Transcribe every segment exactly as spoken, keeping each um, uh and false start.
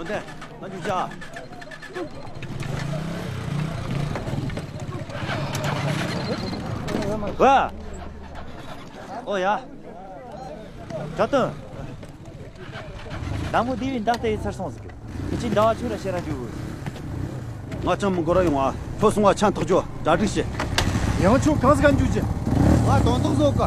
ལོ་ལྡན། ང་འཇུག་བྱ། ཝ། ཨོ་ཡ། གྲྭ་བསྟུན། ཟླ་མོ་བདེ་བའི་མདའ་རྟ་ཡི་ཚར་སོང་ཟིག་ཁྱེད་ཀྱིས་ཟླ་བ་ཆོས་ར་བཤད་ར་འཇུག་ང་ཅང་མི་འགོར་ར་ཡོང་ཨ། ཁྱོད་སོང་བ་ཆང་ཐག་ཅོ་གྲ་སྒྲིག་བྱེད། ཡང་ཁྱོད་གང་ཟིག་ག་འཇུག་རྒྱུ། ང་དོན་དག་བཟོ་ག་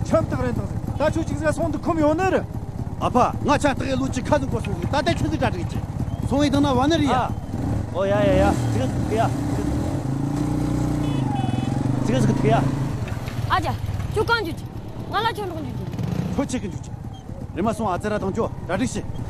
ཆམ་ཐག་རན་ཐག་ཟིག་ད་ཁྱོད་ཅིག་ཟིག་སོང་དུ་ཁོམ་ཡོང་ནི་རེད། ཨ་ཕ། ང་ཆང་ཐག་གི་ལོ་ཅིག་ཁ་ཟིག་འགོར་སོང་ཟིག་ད་ལྟ་ཁྱོད་ཟིག་གྲ་སྒྲིག་བྱེད། སོང་བའི་དང་ན་བ་ནི་རེད་ཡ། ཨོ་ཡ་ཡ་ཡ། ཅིག་ཟིག་ཡ། ཅིག་ཟིག་ཐུག་ཡ། ཨ་ཅག་ཁྱོད་གང་འཇུག་རྒྱུ། ང་ལ་ཁྱོད་འགྲོགས་འཇུག་རྒྱུ། ཁྱོད་ཆེ་གི་འཇུག་རྒྱུ། རེམ་མ་སོང་ཨ་ཙེ་ར་དང་ཅོ་གྲ་སྒྲིག་བྱེད།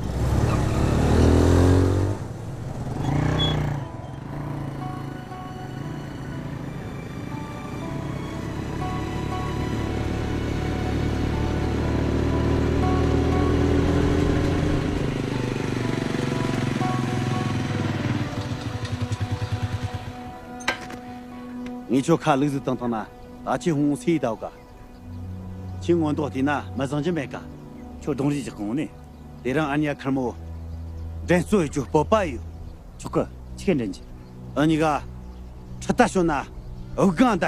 ངས་ཁྱོད་ཁ་ལུག་ཟིག་བཏང་བཏང་ན་ད་ཁྱེད་ཧོང་སེ་ཡི་ད་ག་ཁྱེད་ངོ་མདོག་བལྟས་ན་མི་བཟང་རྒྱུ་མེད་ཀ་ཁྱོད་གདོང་རིས་ཀྱི་གོང་ནས། དེ་རིང་ཨ་ནེ་ཁེར་མོ་འགྲན་རྩོད་ཡོད་རྒྱུ་སྤོབས་པ་ཡོད། ཆོག་གི་ཆི་ག་འགྲན་གྱི། ཨ་ནེ་ག་ཁྲི་ལྟ་ཤོད་ན་འུ་གང་ད་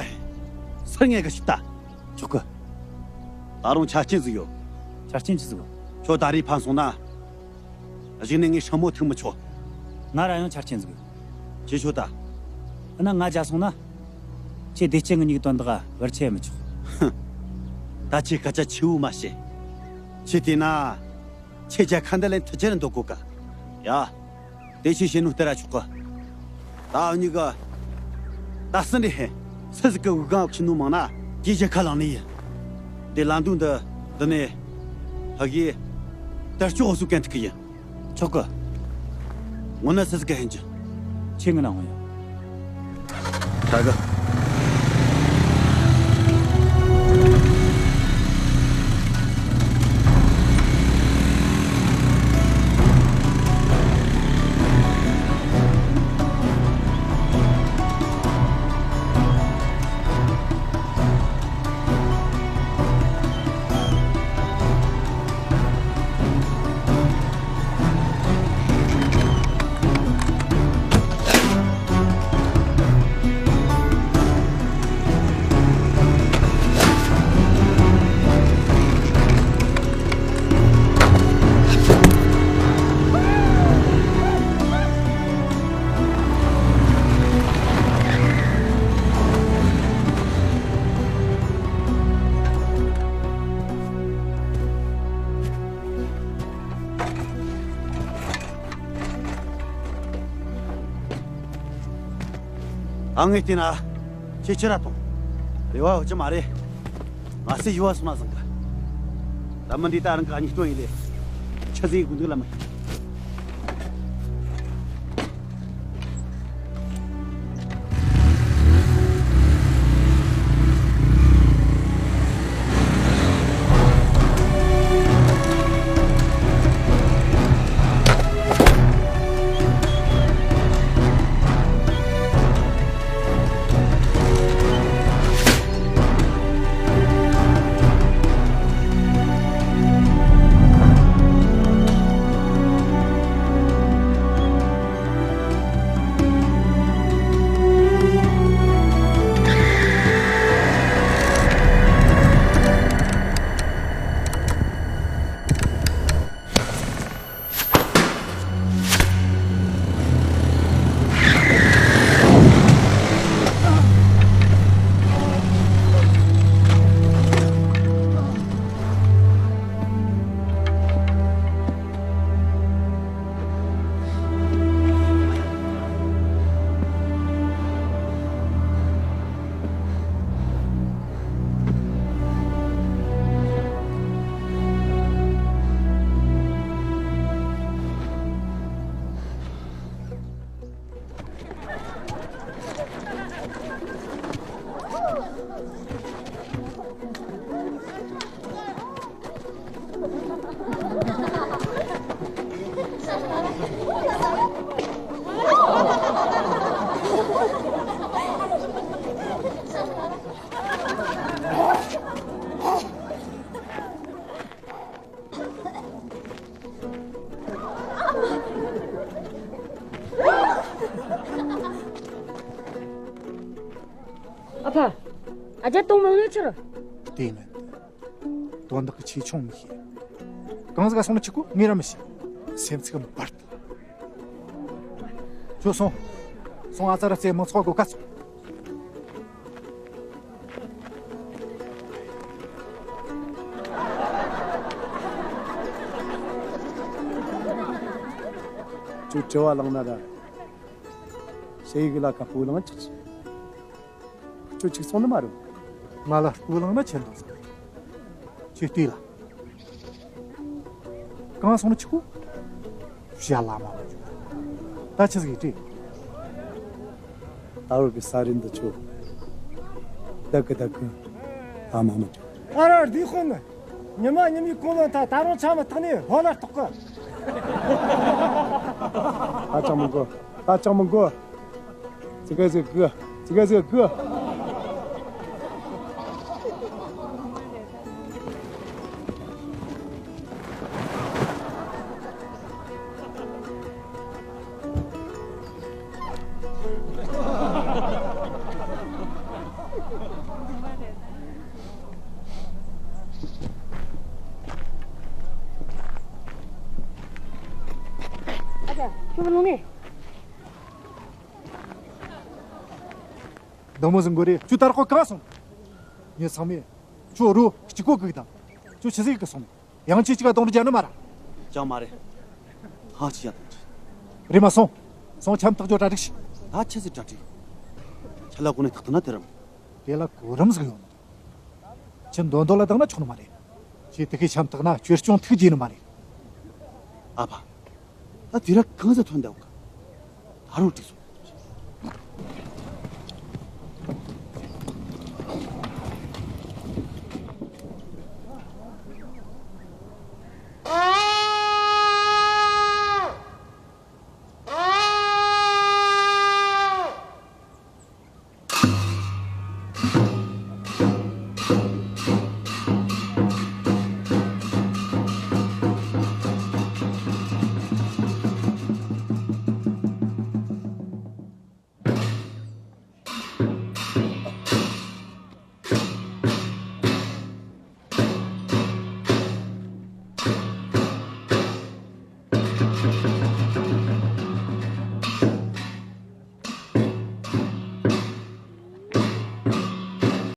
སར་ངེས་གི་ཤི་ལྟ། ཆོག་གི་ད་རུང་ཆ་རྐྱེན་ཟིག་ཡོད། ཆ་རྐྱེན་ཅི་ཟིག་ཁྱོད་ད་རེས་ཕན་སོང་ན། གཞུག་ནས་ངས་ཧྲ་མོ་ཐུག་མི་ཆོག་ང་ར་ཡང་ཆ་རྐྱེན་ཟིག་ཡོད། ཅི་ཆོག་ད། ཨ་ན་ང་རྒྱལ་སོང་ན། ཁྱེད་བདེ་སྐྱིད་ངི་གཉིས་ཀྱི་དོན་དག་བར་ཆད་མི་ཆོག་ད་ཁྱེད་སྐད་ཆ་ཆེ་བོ་མ་བཤད། ཁྱེད་བལྟས་ན། ཁྱེད་རྒྱལ་ཁ་འདི་ལན་ཐུ་ཆེར་འདོད་གོ་ག་ཡ། དེ་ཆེ་བཤད་ནོ་སྟེར་ར་ཆོག་གི་ད་འུ་གཉིས་གི། ད་སྲིད་འདི་ཧེ། སུ་ཟིག་གི་འུ་གང་ཁྱི་ནོ་མང་ན། རྒྱལ་རྒྱལ་ཁ་ལངས་ནི་ཡིན། འདི་ལམ་དུ་འདི། འདི་ནས། ཕ་གིས། དར་ལྕོག་འོ་སུ་གན་ཐུག་གི་ཡིན། ཆོག་གི་ངོ་ན་སི་སི་ག་ཧན་ཅི། ཆེ་ངི་ན་ངོ་ཡ། ད་གི། ཨ་ངས་བལྟས་ན། ཁྱེད་ཁྱེད་ར་ཐོང་། རེ་བ་ཡོད་ཀྱི་མ་རེད། ང་སེ་ཡུ་བ་སོང་ན་བཟང་གི། ད་མི་འདི་ད་རང་གི་ཉིས་སྟོན་ཡིན་ལེ། ཆི་ཟིག་གི་འདུག་ལ་མི། ཨ་ཕ། ཨ་ཅག་གཏོང་མང་ནས་ཆུར། དེ་མིན། དོན་དག་གི་ཆེ་ཆུང་མི་ཤེས། གང་ཟིག་ག་སོང་ན་ཆི་གོ་ངས་ར་མི་ཤེས། སེམས་ཚེགས་འབར་ཏེ། ཁྱོད་སོང་། སོང་ཨ་ཙ་ར་རྩེ་མང་ཚོགས་སྒོ་ཁ་སོང་། ཁྱོད་དྲི་བ་ལངས་ན་ར། ཞེ་ཡིག་ལ་ཁ་སྤུ་ལངས་ཆག་ཆེ། ཁྱོད་ཅིག་སོང་ནི་མ་རེད། ང་ལ་སྤུ་ལངས་ན་ཆེ་འདུག་ཟེར། ཁྱོད་ལྟོས་ལ། གང་སོང་ནི་ཆི་གོ་ཞ་ལ་མ་མ་ད་ཆི་ཟིག་ཡིན་དྲིས། ད་རུང་གི་ས་རིན་འདི་ཆོ། ད་གི་ད་གི་ཨ་མ་མ་ཆོ། ཨ་ར་འདི་ཁོ་ནི། ཉི་མ་ཉི་མའི་གོ་ལོན་ཐ་ད་རུང་ཆ་མི་ཐག་ནས་ཧོ་ལ་ཐོག་གི། ད་ཅང་མི་གོ་ད་ཅང་མི་གོ་ཙི་ག་ཟིག་གི་ཙི་ག་ཟིག་གི་ཨ་ཅག་ཁྱོད་ལོང་ནས། འདི་མོ་ཟིག་གོ་རེད། ཁྱོད་ད་རག་གོ་གང་སོང་། ངས་ཚང་མས་ཁྱོད་རོ་གཅིག་གོ་གིག་དང་། ཁྱོད་ཆི་ཟིག་གི་སོང་། ཡང་ཆེ་གཅིག་ག་གཏོང་རྒྱ་ནི་མ་ར། ཅང་མ་རེད། ཧ་ཅི་ཡ་དང་། རེད་མ་སོང་། སོང་ཆམ་ཐག་ཅོ་གྲ་སྒྲིག་ཤི། ད་ཆི་ཟིག་གྲ་སྒྲིག་ཆ་ལ་གོ་ནས་ཐག་ཐག་ན་དེ་རམ། དེ་ལ་གོ་རིམ་ཟིག་ཡོད་ནི། ཁྱི་འདོན་འདོན་ལ་བཏང་ན་ཆོག་ནི་མ་རེད། ཁྱི་དེ་གའི་ཆམ་ཐག་ན་བཅོས་སྐྱོང་ཐུག་རྒྱུ་ནི་མ་རེད། ཨ་ཕ། ད་དེ་ར་གང་ཟེར་ཐོན་འདའ་ག་ད་རུང་འགྲིག་